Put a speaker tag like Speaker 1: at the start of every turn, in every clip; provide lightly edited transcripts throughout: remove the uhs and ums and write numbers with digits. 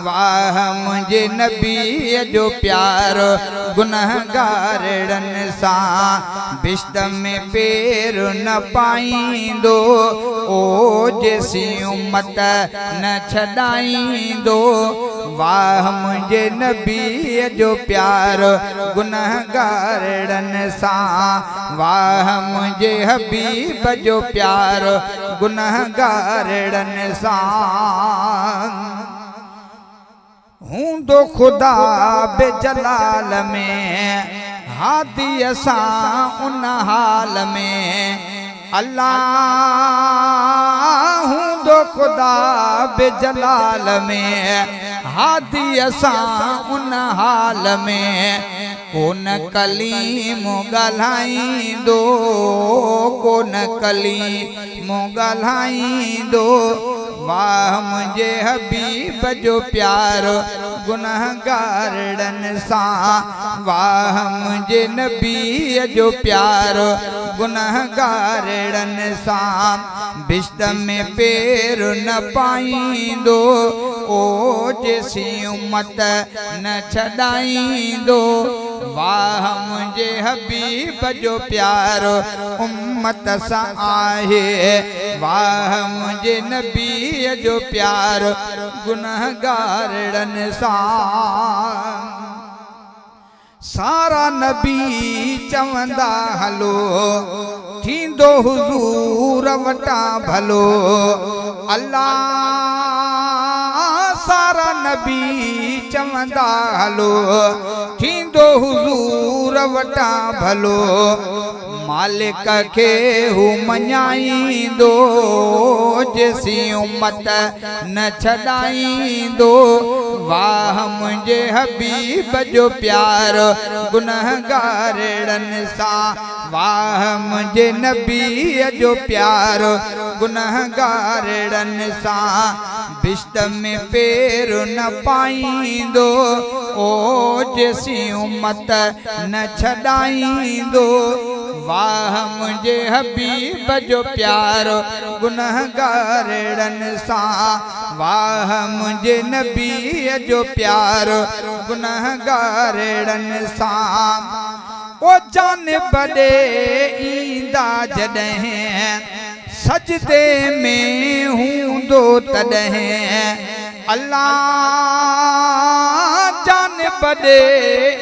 Speaker 1: वाह मुंहिंजे नबीअ जो प्यार गुनहगारनि सां। बिश्त में पेर न पाईंदो, ओ जेसीं उम्मत न छॾाईंदो। वाह मुंहिंजे नबीअ जो प्यार गुनहगारनि सां। वाह मुंहिंजे हबीब जो प्यार गुनहगारनि सां। हूंदो ख़ुदा बेजलाल में, हादी असां उन हाल में। अल्लाह हूंदो ख़ुदा बेजलाल में, हादी असां उन हाल में। कोन कलीम ॻाल्हाईंदो, कोन कलीम ॻाल्हाईंदो। वाह मुंहिंजे हबीब जो प्यार गुनहगारनि सां। वाह मुंहिंजे नबीअ जो प्यार गुनहगारनि सां। बिश्त में पेर न पाईंदो, ओ जेसीं उम्मत न छॾाईंदो। वाह मुंहिंजे हबीब जो प्यार उम्मत सां आहे। वाह मुंहिंजे नबीअ जो प्यार गुनहगारनि सां। सारा नबी चवंदा हलो, थींदो हुज़ूर वटां भलो। अल्लाह सारा नबी चवंदा हलो, थींदो हुज़ूर वटां भलो। मालिक खे हू मञाईंदो, जेसीं उम्मत न छॾाईंदो। वाह मुंहिंजे हबीब जो प्यार गुनहगारनि सां। वाह मुंहिंजे नबीअ जो प्यार गुनहगारनि सां। बिश्त में पेर न पाईंदो, ओ जेसीं उम्मत न छॾाईंदो। वाह मुंहिंजे हबीब जो प्यार गुनहगारनि सां। वाह मुंहिंजे नबीअ जो प्यार गुनहगारनि सां। ओ जान बॾे ईंदा जॾहिं, सजदे में हूंदो तॾहिं। अल्लाह जान बॾे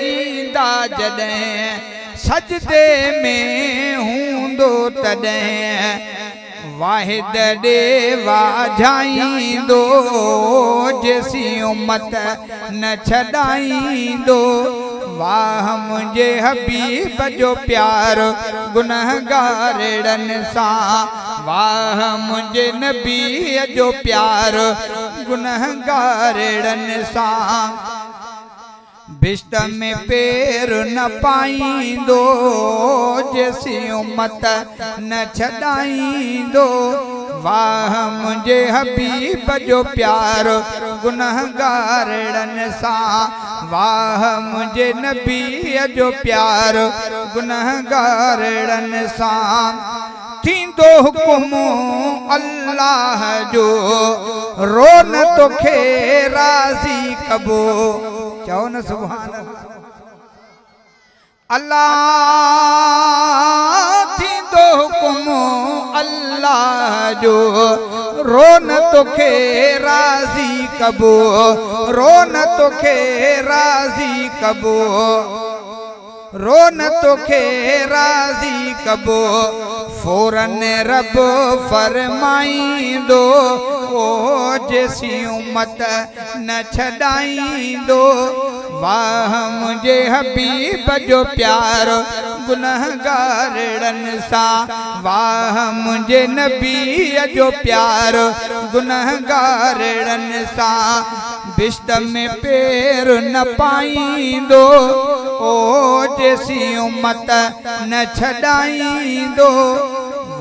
Speaker 1: ईंदा जॾहिं, सजदे में हूंदो तॾहिं। वाहिद ॾे वाझाईंदो, जेसीं उम्मत न छॾाईंदो। वाह मुंहिंजे हबीब जो प्यार गुनहगारनि सां। वाह मुंहिंजे नबीअ जो प्यार गुनहगारनि सां। बिश्त में पेर न पाईंदो, जेसीं उम्मत न छॾाईंदो। वाह मुंहिंजे हबीब जो प्यार गुनहगारनि सां। वाह मुंहिंजे नबीअ जो प्यार गुनहगारनि सां। थींदो हुकुम अल्लाह जो, रो न तोखे राज़ी कबो। चओ न सुभान अल्लाह। थींदो हुकुम अल्लाह जो, रो न तोखे राज़ी कबो। रो न तोखे राज़ी कबो, रो न तोखे राज़ी कबो। फ़ौरन रब फरमाईंदो, ओ जेसीं उम्मत न छॾाईंदो। वाह मुंहिंजे हबीब जो प्यार गुनहगारनि सां। वाह मुंहिंजे नबीअ जो प्यार गुनहगारनि सां। बिश्त में पेर न पाईंदो, ओ जेसीं उम्मत न छॾाईंदो।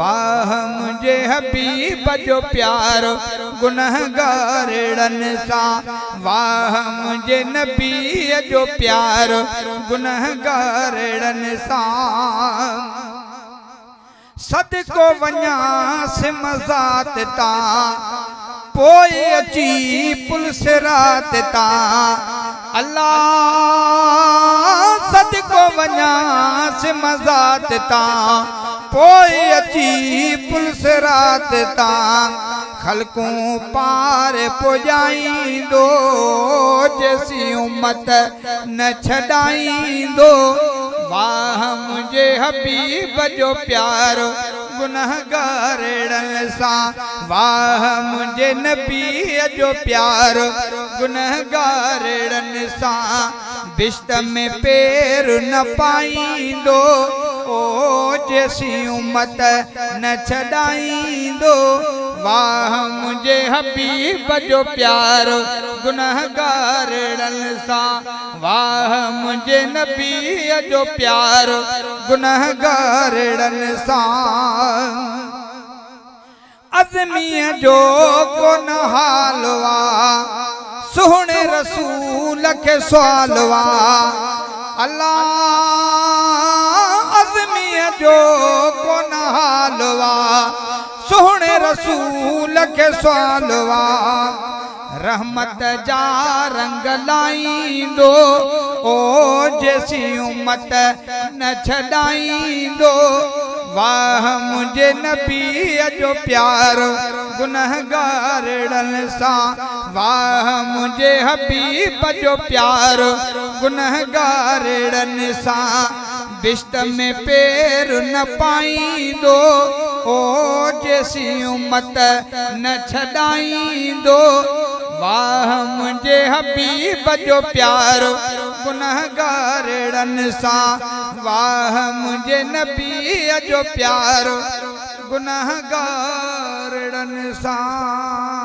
Speaker 1: वाह मुंहिंजे हबीब जो प्यार गुनहगारनि सां। वाह मुंहिंजे नबीअ जो प्यार गुनहगारनि सां। सदको वञा सिमज़ात तां, पोइ अची पुल सिरात तां। अल्लाह सदको वञा मज़ात तां, पोइ अची पुल सिरात तां। ख़लकूं पार पुॼाईंदो, जेसीं उम्मत न छॾाईंदो। वाह मुंहिंजे हबीब जो प्यार गुनहगारनि सां, वाह मुंहिंजे नबीअ जो प्यार गुनहगारनि सां। बिश्त में पेर न पाईंदो, ओ जेसीं उम्मत न छॾाईंदो। वाह मुंहिंजे हबीब जो प्यार गुनहगारनि सां, वाह मुंहिंजे नबीअ जो प्यार गुनहगारनि सां। अज़मीअ जो कोन हाल आ, सुहिणे रसूल खे सुवाल आ। अल्लाह अज़मीअ जो कोन हाल आ, सुहिणे रसूल खे सुवाल आ। रहमत जा रंग लाईंदो, ओ जेसीं उम्मत न छॾाईंदो। वाह मुंहिंजे नबीअ जो प्यार गुनहगारनि सां, वाह मुंहिंजे हबीब जो प्यार गुनहगारनि सां। बिश्त में पेर न पाईंदो, ओ जेसीं उम्मत न छॾाईंदो। वाह मुंहिंजे हबीब जो प्यार गुनहगारनि सां, वाह मुंहिंजे नबीअ जो प्यार गुनहगारनि सां।